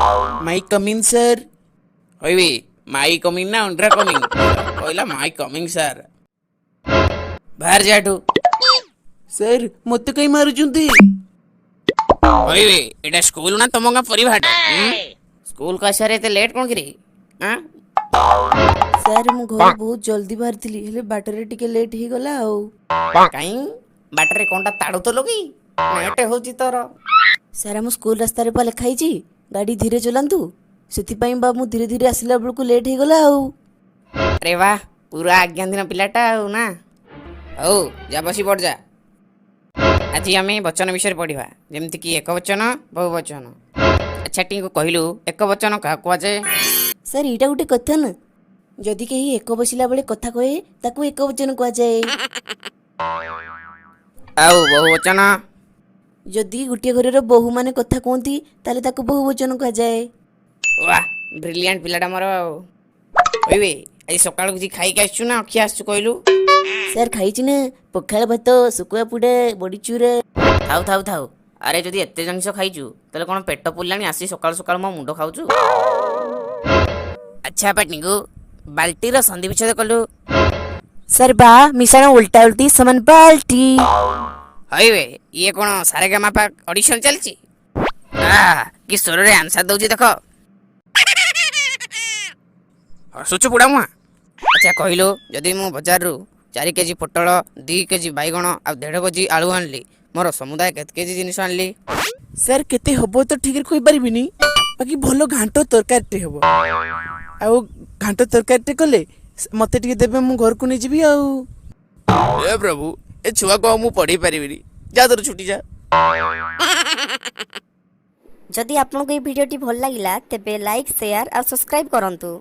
May come in sir. କହିବି ମାଇ coming ନା ଅଣ୍ଡ୍ରା coming? କହିଲା ମାଇ କମିଂ ସାର୍। ବାହାର ଯା ଏଠୁ। ସାର୍, ମତେ କାଇଁ ମାରୁଛନ୍ତି? କହିବି ଏଇଟା ସ୍କୁଲ ନା ତମ ଗାଁ ପରିବାରଟା? ସ୍କୁଲକୁ ଆସିବାରେ ଏତେ ଲେଟ୍ କ'ଣ କିରେ, ଆଁ? ସାର୍, ମୁଁ ଘରୁ ବହୁତ ଜଲ୍ଦି ବାହାରିଥିଲି, ହେଲେ ବାଟରେ ଟିକେ ଲେଟ୍ ହେଇଗଲା। ଆଉ କାଇଁ, ବାଟରେ କ'ଣଟା ତାଡୁଥିଲୁ କି ଲେଟ୍ ହଉଛି ତୋର? ସାର୍, ଆମ ସ୍କୁଲ ରାସ୍ତାରେ ପା ଲେଖା ହେଇଛି ଗାଡ଼ି ଧୀରେ ଚଲାନ୍ତୁ, ସେଥିପାଇଁ ବା ମୁଁ ଧୀରେ ଧୀରେ ଆସିଲା ବେଳକୁ ଲେଟ୍ ହେଇଗଲା। ଆଉ ଆରେ ବାଃ, ପୁରା ଆଜ୍ଞାଧୀନ ପିଲାଟା ଆଉ ନା? ହଉ ଯା, ବସି ପଡ଼ ଯା। ଆଜି ଆମେ ବଚନ ବିଷୟରେ ପଢ଼ିବା, ଯେମିତିକି ଏକ ବଚନ, ବହୁ ବଚନ। ଆଚ୍ଛା ଟିଙ୍କୁ, କହିଲୁ ଏକ ବଚନ କାହାକୁ କୁହାଯାଏ? ସାର୍, ଏଇଟା ଗୋଟେ କଥା ନା, ଯଦି କେହି ଏକ ବସିଲା ବେଳେ କଥା କହେ ତାକୁ ଏକ ବଚନ କୁହାଯାଏ। ଆଉ ବହୁ ବଚନ? ଯଦି ଗୋଟିଏ ଘରର ବୋହୂମାନେ କଥା କୁହନ୍ତି ତାହେଲେ ତାକୁ ବହୁ ବଚନ କୁହାଯାଏ। ବାଃ, ବ୍ରିଲିଆଣ୍ଟ ପିଲାଟା ମୋର। ଆଉ କହିବି, ଆଜି ସକାଳୁ କିଛି ଖାଇକି ଆସିଛୁ ନା ଅଖିଆ ଆସିଛୁ, କହିଲୁ? ସାର୍, ଖାଇଛି ନା, ପଖାଳ ଭାତ, ଶୁଖୁଆ ପୋଡ଼ା, ବଡ଼ିଚୁରା। ଥାଉ ଥାଉ ଥାଉ। ଆରେ, ଯଦି ଏତେ ଜିନିଷ ଖାଇଛୁ ତାହେଲେ କ'ଣ ପେଟ ପୁରିଲାଣି ଆସି ସକାଳୁ ସକାଳୁ ମୋ ମୁଣ୍ଡ ଖାଉଛୁ? ଆଚ୍ଛା ପାଟିଙ୍କୁ, ବାଲ୍ଟିର ସନ୍ଧି ବିଚ୍ଛେଦ କଲୁ। ସାର୍, ବା ମିଶାଣ ଓଲଟା ଓଲଟି ସମାନ ବାଲ୍ଟି। ହଇବେ, ଇଏ କ'ଣ ସାରେଗାମାପା ଅଡିସନ ଚାଲିଛି? ଆ କି ସ୍ୱରରେ ଆନ୍ସର ଦଉଛି ଦେଖ। ହସୁଛୁ ବୁଢ଼ା ମୁହାଁ? ଆଚ୍ଛା କହିଲୁ, ଯଦି ମୁଁ ବଜାରରୁ 4 କେଜି ପୋଟଳ, 2 କେଜି ବାଇଗଣ ଆଉ 1.5 କେଜି ଆଳୁ ଆଣିଲି, ମୋର ସମୁଦାୟ କେତେ କେଜି ଜିନିଷ ଆଣିଲି? ସାର୍, କେତେ ହବ ତ ଠିକରେ କହିପାରିବିନି, ବାକି ଭଲ ଘାଣ୍ଟ ତରକାରୀଟେ ହବ। ଆଉ ଘାଣ୍ଟ ତରକାରୀଟେ କଲେ ମତେ ଟିକେ ଦେବେ, ମୁଁ ଘରକୁ ନେଇଯିବି। ଆଉ ଏ ପ୍ରଭୁ, ଏ ଛୁଆକୁ ଆଉ ମୁଁ ପଢ଼େଇ ପାରିବିନି। ଯା, ତୋର ଛୁଟି, ଯା। ଯଦି ଆପଣଙ୍କୁ ଏହି ଭିଡ଼ିଓଟି ଭଲ ଲାଗିଲା, ତେବେ ଲାଇକ୍, ସେୟାର ଆଉ ସବସ୍କ୍ରାଇବ୍ କରନ୍ତୁ।